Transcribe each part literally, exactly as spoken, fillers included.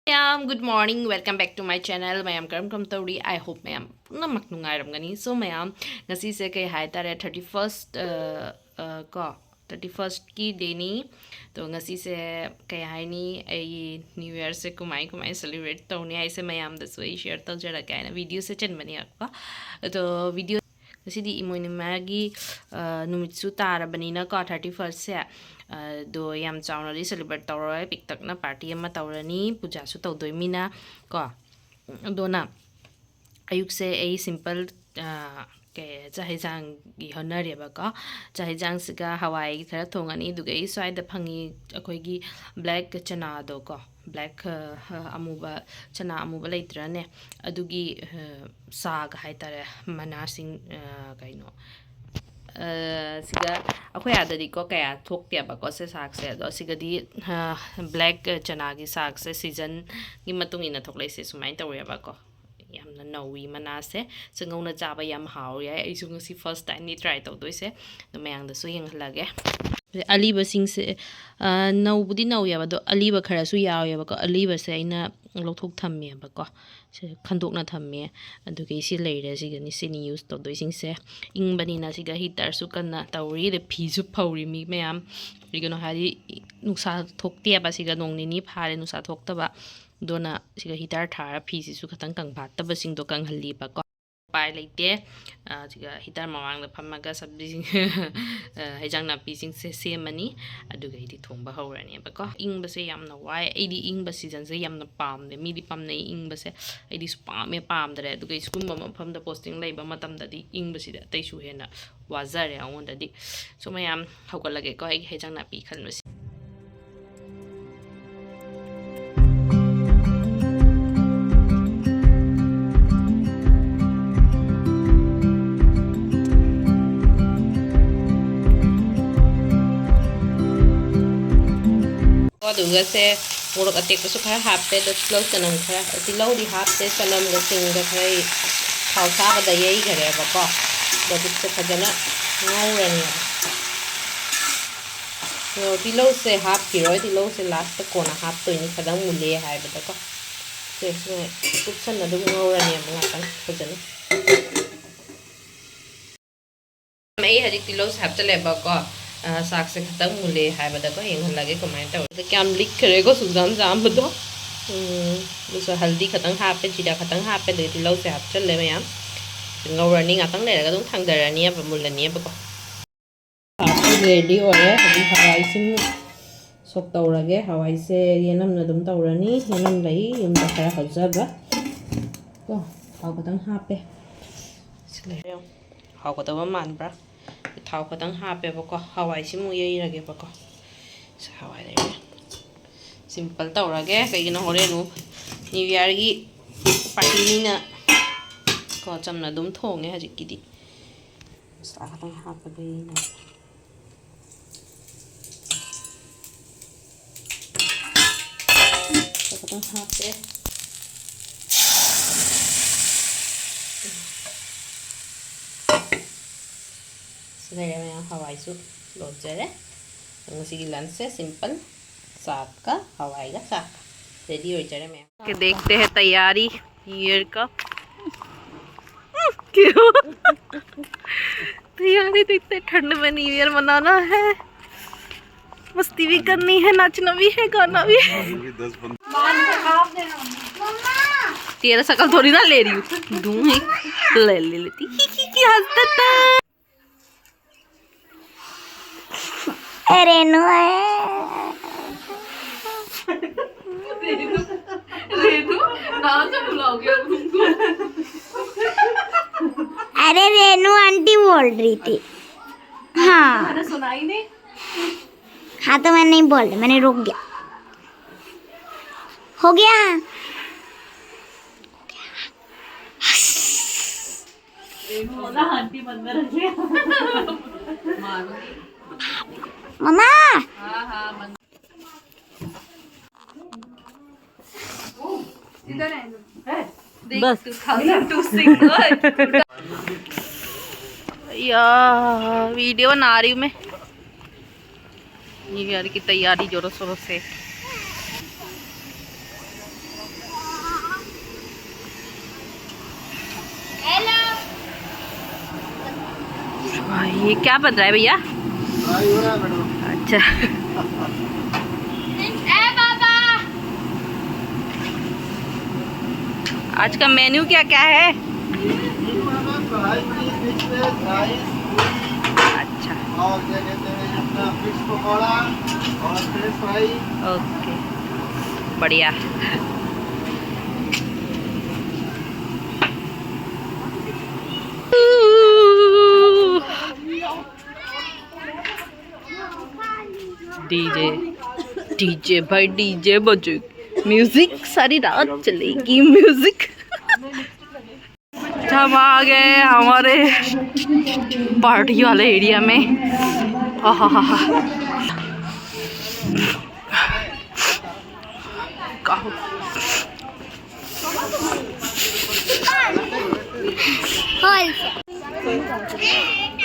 ꯃꯌꯥꯝ, good morning, welcome back to my channel. ꯃꯌꯥꯝ ꯀꯔꯝ ꯀꯔꯝ ꯇꯧꯔꯤ? I hope ꯃꯌꯥꯝ ꯄꯨꯝꯅꯃꯛ ꯅꯨꯡꯉꯥꯏꯔꯝꯒꯅꯤ꯫ So ꯃꯌꯥꯝ, ꯉꯁꯤꯁꯦ ꯀꯩ ꯍꯥꯏꯇꯥꯔꯦ, thirty first, ꯑ, ꯑ, ꯀꯣ, thirty first ꯀꯤ ꯗꯦꯅꯤ꯫ ꯑꯗꯣ ꯉꯁꯤꯁꯦ ꯀꯩ ꯍꯥꯏꯅꯤ, ꯑꯩꯒꯤ New Year ꯁꯦ ꯀꯃꯥꯏ ꯀꯃꯥꯏ celebrate ꯇꯧꯅꯤ ꯍꯥꯏꯁꯦ ꯃꯌꯥꯝꯗꯁꯨ ꯑꯩ share ꯇꯧꯖꯔꯛꯀꯦ ꯍꯥꯏꯅ video ꯁꯦ ꯆꯟꯕꯅꯦꯕꯀꯣ꯫ ꯑꯗꯣ video ꯉꯁꯤꯗꯤ ꯏꯃꯣꯏꯅꯨ ꯏꯃꯥꯒꯤ, ꯑ, ꯅꯨꯃꯤꯠꯁꯨ ꯇꯥꯔꯕꯅꯤꯅꯀꯣ, thirty first ꯁꯦ꯫ ꯑꯗꯣ ꯌꯥꯝ ꯆꯥꯎꯅꯗꯤ celebrate ꯇꯧꯔꯣꯏ, ꯄꯤꯛꯇꯛꯅ party ꯑꯃ ꯇꯧꯔꯅꯤ, ꯄꯨꯖꯥꯁꯨ ꯇꯧꯗꯣꯏꯃꯤꯅ ꯀꯣ꯫ ꯑꯗꯨꯅ ꯑꯌꯨꯛꯁꯦ ꯑꯩ simple, ꯑ, ꯀꯩ, ꯆꯥꯛ ꯍꯦꯟꯖꯥꯡꯒꯤ ꯍꯣꯠꯅꯔꯦꯕꯀꯣ꯫ ꯆꯥꯛ ꯍꯦꯟꯖꯥꯡꯁꯤꯒ ꯍꯋꯥꯏ ꯈꯔ ꯊꯣꯡꯉꯅꯤ, ꯑꯗꯨꯒ ꯑꯩ ꯁ꯭ꯋꯥꯏꯗ ꯐꯪꯉꯤ ꯑꯩꯈꯣꯏꯒꯤ black ꯆꯅꯥꯗꯣ ꯀꯣ, black, ꯑ, ꯑꯃꯨꯕ, ꯆꯅꯥ ꯑꯃꯨꯕ ꯂꯩꯇ꯭ꯔꯅꯦ? ꯑꯗꯨꯒꯤ, ꯑ, ꯁꯥꯒ ꯍꯥꯏꯇꯥꯔꯦ, ꯃꯅꯥꯁꯤꯡ, ꯑ, ꯀꯩꯅꯣ, ꯑ, ꯁꯤꯒ ꯑꯩꯈꯣꯏ ꯑꯥꯗꯗꯤꯀꯣ ꯀꯌꯥ ꯊꯣꯛꯇꯦꯕꯀꯣ ꯁꯤ ꯁꯥꯛꯁꯦ, ꯑꯗꯣ ꯁꯤꯒꯗꯤ, ꯑ, black ꯆꯅꯥꯒꯤ ꯁꯥꯛꯁꯦ season ꯒꯤ ꯃꯇꯨꯡ ꯏꯟꯅ ꯊꯣꯛꯂꯛꯏꯁꯦ ꯁꯨꯃꯥꯏꯅ ꯇꯧꯋꯦꯕꯀꯣ꯫ ꯌꯥꯝꯅ ꯅꯧꯋꯤ ꯃꯅꯥꯁꯦ, ꯆꯉꯧꯅ ꯆꯥꯕ ꯌꯥꯝ ꯍꯥꯎꯋꯤ꯫ ꯑꯩꯁꯨ ꯉꯁꯤ first time ꯅꯤ try ꯇꯧꯗꯣꯏꯁꯦ, ꯑꯗꯣ ꯃꯌꯥꯝꯗꯁꯨ ꯌꯦꯡꯍꯜꯂꯒꯦ꯫ ꯑꯂꯤꯕꯁꯤꯡꯁꯦ, ꯑ, ꯅꯧꯕꯨꯗꯤ ꯅꯧꯋꯦꯕ, ꯑꯗꯣ ꯑꯂꯤꯕ ꯈꯔꯁꯨ ꯌꯥꯎꯋꯦꯕꯀꯣ꯫ ꯑꯂꯤꯕꯁꯦ ꯑꯩꯅ ꯂꯧꯊꯣꯛ ꯊꯝꯃꯦꯕꯀꯣ, ꯁꯦ ꯈꯟꯗꯣꯛꯅ ꯊꯝꯃꯦ꯫ ꯑꯗꯨꯒ ꯁꯤ ꯂꯩꯔꯦ, ꯁꯤꯒꯅꯤ, ꯁꯤꯅꯤ use ꯇꯧꯗꯣꯏꯁꯤꯡꯁꯦ꯫ ꯏꯪꯕꯅꯤꯅ ꯁꯤꯒ heater ꯁꯨ ꯀꯟꯅ ꯇꯧꯔꯤ, ꯑꯗꯩ ꯐꯤꯁꯨ ꯐꯧꯔꯤ ꯃꯤ ꯃꯌꯥꯝ꯫ ꯀꯩꯒꯤꯅꯣ ꯍꯥꯏꯗꯤ ꯅꯨꯡꯁꯥ ꯊꯣꯛꯇꯦꯕ, ꯁꯤꯒ ꯅꯣꯡ ꯅꯤꯅꯤ ꯐꯥꯔꯦ ꯅꯨꯡꯁꯥ ꯊꯣꯛꯇꯕ꯫ ꯑꯗꯨꯅ ꯁꯤꯒ heater ꯊꯥꯔ ꯐꯤꯁꯤꯁꯨ ꯈꯤꯇꯪ ꯀꯪꯐꯥꯠꯇꯕꯁꯤꯡꯗꯣ ꯀꯪꯍꯜꯂꯤꯕꯀꯣ꯫ ꯎꯄꯥꯏ ꯂꯩꯇꯦ꯫ ꯑ, ꯁꯤꯒ heater ꯃꯃꯥꯡꯗ ꯐꯝꯃꯒ ꯁꯕꯖꯤꯁꯤꯡ, ꯑ, ꯍꯩꯖꯥꯡ ꯅꯥꯄꯤꯁꯤꯡꯁꯦ ꯁꯦꯝꯃꯅꯤ꯫ ꯑꯗꯨꯒ ꯑꯩꯗꯤ ꯊꯣꯡꯕ ꯍꯧꯔꯅꯦꯕꯀꯣ꯫ ꯏꯪꯕꯁꯦ ꯌꯥꯝꯅ ꯋꯥꯏ꯫ ꯑꯩꯗꯤ ꯏꯪꯕ season ꯁꯦ ꯌꯥꯝꯅ ꯄꯥꯝꯗꯦ꯫ ꯃꯤꯗꯤ ꯄꯥꯝꯅꯩ ꯏꯪꯕꯁꯦ, ꯑꯩꯗꯤ ꯁꯨꯄꯥꯝ ꯍꯦꯛ ꯄꯥꯝꯗ꯭ꯔꯦ꯫ ꯑꯗꯨꯒ ꯁꯤꯒꯨꯝꯕ ꯃꯐꯝꯗ posting ꯂꯩꯕ ꯃꯇꯝꯗꯗꯤ ꯏꯪꯕꯁꯤꯗꯤ ꯑꯇꯩꯁꯨ ꯍꯦꯟꯅ ꯋꯥꯖꯔꯦ ꯑꯩꯉꯣꯟꯗꯗꯤ꯫ So ꯃꯌꯥꯝ, ꯍꯧꯒꯠꯂꯒꯦꯀꯣ ꯑꯩꯒꯤ ꯍꯩꯖꯥꯡ ꯅꯥꯄꯤ ꯈꯟꯕꯁꯦ꯫ ꯑꯗꯨꯒ ꯁꯦ ꯃꯣꯔꯣꯛ ꯑꯇꯦꯛꯄꯁꯨ ꯈꯔ ꯍꯥꯞꯄꯦ, ꯑꯗꯣ ꯇꯤꯜꯍꯧ ꯆꯅꯝ ꯈꯔ, ꯇꯤꯜꯍꯧꯗꯤ ꯍꯥꯞꯇꯦ, ꯆꯅꯝꯒ ꯁꯤꯡꯒ ꯈꯔ ꯊꯥꯎ ꯁꯥꯕꯗ ꯌꯩꯈ꯭ꯔꯦꯕꯀꯣ꯫ ꯑꯗꯣ ꯍꯧꯖꯤꯛꯁꯦ ꯐꯖꯅ ꯉꯧꯔꯅꯤ꯫ ꯑꯗꯣ ꯇꯤꯜꯍꯧꯁꯦ ꯍꯥꯞꯈꯤꯔꯣꯏ, ꯇꯤꯜꯍꯧꯁꯦ ꯂꯥꯁꯇ ꯀꯣꯟꯅ ꯍꯥꯞꯇꯣꯏꯅꯤ, ꯈꯤꯇꯪ ꯃꯨꯜꯂꯦ ꯍꯥꯏꯕꯗꯀꯣ꯫ ꯁꯦ ꯁꯨꯃꯥꯏꯅ ꯀꯨꯞꯁꯟꯅ ꯑꯗꯨꯝ ꯉꯧꯔꯅꯦꯕ ꯉꯥꯛꯇꯪ ꯐꯖꯅ꯫ ꯑꯩ ꯍꯧꯖꯤꯛ ꯇꯤꯜꯍꯧꯁꯦ ꯍꯥꯞꯆꯜꯂꯦꯕꯀꯣ꯫ ꯑ, ꯆꯥꯛꯁꯦ ꯈꯤꯇꯪ ꯃꯨꯜꯂꯦ ꯍꯥꯏꯕꯗꯀꯣ, ꯌꯦꯡꯍꯜꯂꯒꯦ ꯀꯃꯥꯏꯅ ꯇꯧꯔꯦ꯫ ꯀꯌꯥꯝ ꯂꯤꯛꯈ꯭ꯔꯦꯀꯣ ꯁꯨꯛꯖꯥꯝ ꯖꯥꯝꯕꯗꯣ꯫ ꯎꯝ, ꯑꯗꯨꯁꯨ ꯍꯜꯗꯤ ꯈꯤꯇꯪ ꯍꯥꯞꯄꯦ, ꯖꯤꯔꯥ ꯈꯤꯇꯪ ꯍꯥꯞꯄꯦ, ꯑꯗꯩ ꯇꯤꯜꯍꯧꯁꯦ ꯍꯥꯞꯆꯜꯂꯦ ꯃꯌꯥꯝ꯫ ꯉꯧꯔꯅꯤ, ꯉꯥꯛꯇꯪ ꯂꯩꯔꯒ ꯑꯗꯨꯝ ꯊꯥꯡꯗꯔꯅꯤꯕ, ꯃꯨꯜꯂꯅꯤꯕꯀꯣ꯫ ꯆꯥꯛꯁꯦ ꯔꯦꯗꯤ ꯑꯣꯏꯔꯦ꯫ ꯍꯧꯖꯤꯛ ꯍꯋꯥꯏꯁꯤꯃꯨꯛ ꯁꯣꯛ ꯇꯧꯔꯒꯦ꯫ ꯍꯋꯥꯏꯁꯦ ꯌꯦꯅꯝꯅ ꯑꯗꯨꯝ ꯇꯧꯔꯅꯤ꯫ ꯌꯦꯅꯝ ꯂꯩ ꯌꯨꯝꯗ ꯈꯔ ꯍꯧꯖꯕ꯫ ꯀꯣ, ꯊꯥꯎ ꯈꯤꯇꯪ ꯍꯥꯞꯄꯦ꯫ ꯁꯤ ꯂꯩꯔꯦ꯫ ꯍꯥꯎꯒꯗꯕ ꯃꯥꯟꯕ꯭ꯔꯥ? ꯊꯥꯎ ꯈꯤꯇꯪ ꯍꯥꯞꯄꯦꯕꯀꯣ꯫ ꯍꯋꯥꯏꯁꯤꯃꯨꯛ ꯌꯩꯔꯒꯦꯕꯀꯣ꯫ ꯁꯤ ꯍꯋꯥꯏ ꯂꯩꯔꯦ꯫ ꯁꯤꯝꯄꯜ ꯇꯧꯔꯒꯦ꯫ ꯀꯩꯒꯤꯅꯣ ꯍꯣꯔꯦꯟ ꯑꯃꯨꯛ ꯅ꯭ꯌꯨ ꯌꯥꯔꯒꯤ ꯄꯥꯔꯇꯤꯅꯤꯅ ꯀꯣ, ꯆꯝꯅ ꯑꯗꯨꯝ ꯊꯣꯡꯉꯦ ꯍꯧꯖꯤꯛꯀꯤꯗꯤ꯫ ꯃꯁꯂꯥ ꯈꯛꯇꯪ ꯍꯥꯞꯄꯒꯦ ꯑꯩꯅ꯫ ꯈꯤꯇꯪ ꯍꯥꯞꯄꯦ꯫ ꯁꯤ ꯂꯩꯔꯦ ꯃꯌꯥꯝ, ꯍꯋꯥꯏꯁꯨ ꯂꯣꯟꯖꯔꯦ꯫ ꯉꯁꯤꯒꯤ ꯂꯟꯁꯁꯦ ꯁꯤꯝꯄꯜ, ꯆꯥꯛꯀ ꯍꯋꯥꯏꯒ ꯆꯥꯛꯀ ꯔꯦꯗꯤ ꯑꯣꯏꯖꯔꯦ ꯃꯌꯥꯝ꯫ देखते हैं तैयारी न्यू ईयर का। क्यों? तैयारी देखते हैं, ठंड में न्यू ईयर मनाना है। मस्ती भी करनी है, नाचना भी है, गाना भी है। तेरा शकल थोड़ी ना ले रही हूँ, दूं ही ले ले लेती। ही, ही, ही, हंसता था। ए रेनू है। रेनू, नाम से बुलाओगे अब उनको? अरे रेनू आंटी बोल रही थी। हाँ। मैंने सुना ही नहीं। हाँ तो मैं नहीं बोल रही, मैंने रोक दिया। हो गया। रेनू बोला आंटी मंदिर है। मारो। मम्मा। हाँ, हाँ, मंदिर। देख, बस। Two thousand two singer. या, वीडियो बना रही हूँ मैं। न्यू ईयर की तैयारी जोरों शोरों से। वाह, ये क्या बन रहा है भैया? फ्राई हो रहा है मैडम। अच्छा। ए बाबा। आज का मेन्यू क्या क्या है? मेन्यू है मैम, कढ़ाई पनीर, मिक्स वेज, राइस, पूरी। अच्छा। और क्या कहते हैं, अपना फिश पकौड़ा और फ्रेंच फ्राई। ओके, बढ़िया। डीजे, डीजे भाई, डीजे बजे, म्यूजिक, सारी रात चलेगी म्यूजिक। हम आ गए हमारे पार्टी वाले एरिया में। आहाहाहा। काहो।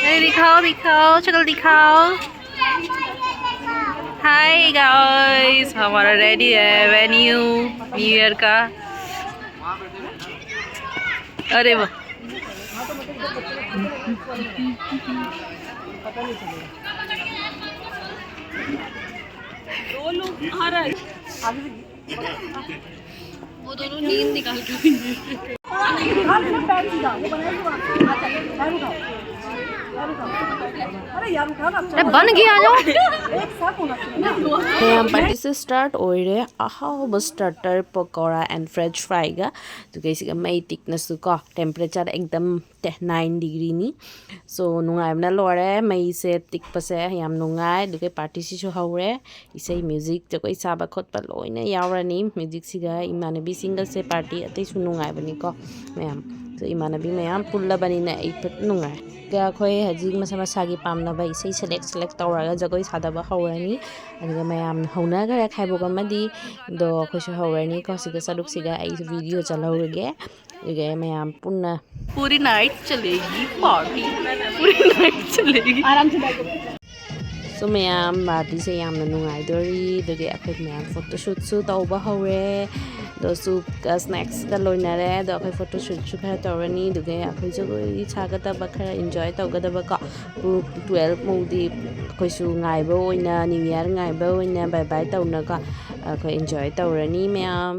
ए, दिखाओ, दिखाओ, शक्ल दिखाओ। हाय गाइस, हमारा रेडी है वेन्यू न्यू ईयर का। अरे वाह। दो लोग आ रहा है। वो दोनों नींद निकाल के। अरे बन गया, आ जाओ। ꯃꯌꯥꯝ, ꯄꯥꯔꯇꯤꯁꯦ ꯁ꯭ꯇꯥꯔꯠ ꯑꯣꯏꯔꯦ꯫ ꯑꯍꯥꯎꯕ ꯁ꯭ꯇꯥꯔꯇꯔ, ꯄꯀꯧꯔꯥ ꯑꯦꯟ ꯐ꯭ꯔꯦꯟꯆ ꯐ꯭ꯔꯥꯏꯒ꯫ ꯑꯗꯨꯒ ꯁꯤꯒ ꯃꯩ ꯇꯤꯛꯅꯁꯨ ꯀꯣ, ꯇꯦꯝꯄꯔꯦꯆꯔ ꯑꯦꯛꯗꯝ ꯅꯥꯏꯟ ꯗꯤꯒ꯭ꯔꯤꯅꯤ꯫ ꯁꯣ, ꯅꯨꯡꯉꯥꯏꯕꯅ ꯂꯣꯏꯔꯦ꯫ ꯃꯩꯁꯦ ꯇꯤꯛꯄꯁꯦ ꯌꯥꯝ ꯅꯨꯡꯉꯥꯏ꯫ ꯑꯗꯨꯒ ꯄꯥꯔꯇꯤꯁꯤꯁꯨ ꯍꯧꯔꯦ꯫ ꯏꯁꯩ, ꯃ꯭ꯌꯨꯖꯤꯛ, ꯖꯒꯣꯏ ꯁꯥꯕ ꯈꯣꯠꯄ ꯂꯣꯏꯅ ꯌꯥꯎꯔꯅꯤ꯫ ꯃ꯭ꯌꯨꯖꯤꯛꯁꯤꯒ ꯏꯃꯥꯟꯅꯕꯤꯁꯤꯡꯒꯁꯦ ꯄꯥꯔꯇꯤ ꯑꯇꯩꯁꯨ ꯅꯨꯡꯉꯥꯏꯕꯅꯤꯀꯣ ꯃꯌꯥꯝ꯫ ꯑꯗꯣ ꯏꯃꯥꯟꯅꯕꯤ ꯃꯌꯥꯝ ꯄꯨꯜꯂꯕꯅꯤꯅ ꯑꯩ ꯐꯖꯅ ꯅꯨꯡꯉꯥꯏ꯫ ꯑꯗꯨꯒ ꯑꯩꯈꯣꯏ ꯍꯧꯖꯤꯛ ꯃꯁꯥ ꯃꯁꯥꯒꯤ ꯄꯥꯝꯅꯕ ꯏꯁꯩ ꯁꯦꯂꯦꯛ ꯁꯦꯂꯦꯛ ꯇꯧꯔꯒ ꯖꯒꯣꯏ ꯁꯥꯗꯕ ꯍꯧꯔꯅꯤ꯫ ꯑꯗꯨꯒ ꯃꯌꯥꯝ ꯍꯧꯅꯈ꯭ꯔꯦ ꯈꯥꯏꯕꯣꯛ ꯑꯃꯗꯤ꯫ ꯑꯗꯣ ꯑꯩꯈꯣꯏꯁꯨ ꯍꯧꯔꯅꯤꯀꯣ꯫ ꯁꯤꯒ ꯆꯠꯂꯨꯛꯁꯤꯒ ꯑꯩꯁꯨ ꯚꯤꯗꯤꯑꯣ ꯆꯠꯍꯧꯔꯒꯦ꯫ ꯑꯗꯨꯒ ꯃꯌꯥꯝ ꯄꯨꯟꯅ꯫ पूरी नाइट चलेगी पार्टी, पूरी नाइट चलेगी। आराम से बैठो। So ꯃꯌꯥꯝ, party ꯁꯦ ꯌꯥꯝꯅ ꯅꯨꯡꯉꯥꯏꯗꯣꯔꯤ꯫ ꯑꯗꯨꯒꯤ ꯑꯩꯈꯣꯏ ꯃꯌꯥꯝ photo shoot ꯁꯨ ꯇꯧꯕ ꯍꯧꯔꯦ꯫ ꯑꯗꯣ soup ꯀ snacks ꯀ ꯂꯣꯏꯅꯔꯦ꯫ ꯑꯗꯣ ꯑꯩꯈꯣꯏ photo shoot ꯁꯨ ꯈꯔ ꯇꯧꯔꯅꯤ꯫ ꯑꯗꯨꯒ ꯑꯩꯈꯣꯏ ꯖꯒꯣꯏ ꯁꯥꯒꯗꯕ, ꯈꯔ enjoy ꯇꯧꯒꯗꯕ ꯀꯣ꯫ ꯄꯨꯡ twelve ꯃꯨꯛꯇꯤ ꯑꯩꯈꯣꯏꯁꯨ ꯉꯥꯏꯕ ꯑꯣꯏꯅ, New Year ꯉꯥꯏꯕ ꯑꯣꯏꯅ bye bye ꯇꯧꯅꯒ ꯑꯩꯈꯣꯏ enjoy ꯇꯧꯔꯅꯤ ꯃꯌꯥꯝ꯫